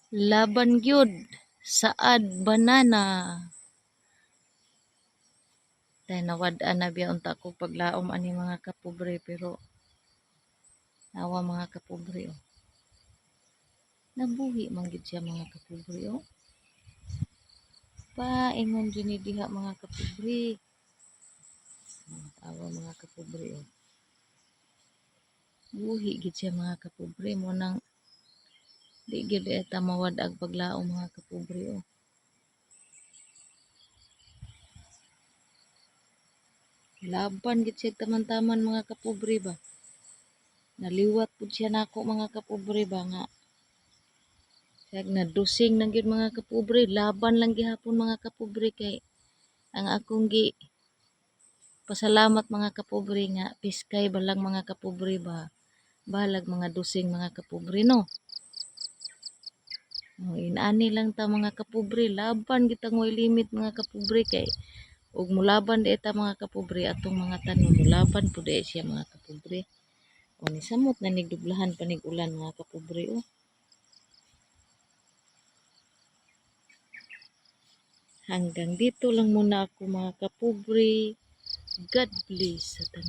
Laban gyud, saad banana. Dahil nawad-an na biya unta ko paglaom ani, mga kapobre, pero awa, mga kapobre, oh. Nabuhi man gyud siya, mga kapobre, oh. Paingon gyud ni diha, mga kapobre. Oh, awa, mga kapobre, oh. Buhi gyud siya, mga kapobre, mo nang di gyud ta mawad-ag paglaom, mga kapobre, oh. Laban gyud siya taman-taman, mga kapobre ba. Naliwat pud siya nako, mga kapobre ba, nga Kag nadusing na gyud, mga kapobre, laban lang gihapon, mga kapobre, kay ang akong gi pasalamat, mga kapobre, nga piskay ba lang, mga kapobre ba, balag mga dusing, mga kapobre, no. Oh, inani lang ta, mga kapobre, laban kita ngoy limit, mga kapobre, kay ug mulaban di ta, mga kapobre, atong mga tanom mulaban pud diay siya, mga kapobre. O ni samot na nigdublahan pa nig ulan, mga kapobre, oh. Hanggang dito lang muna ako, mga kapobre. God bless sa tanan.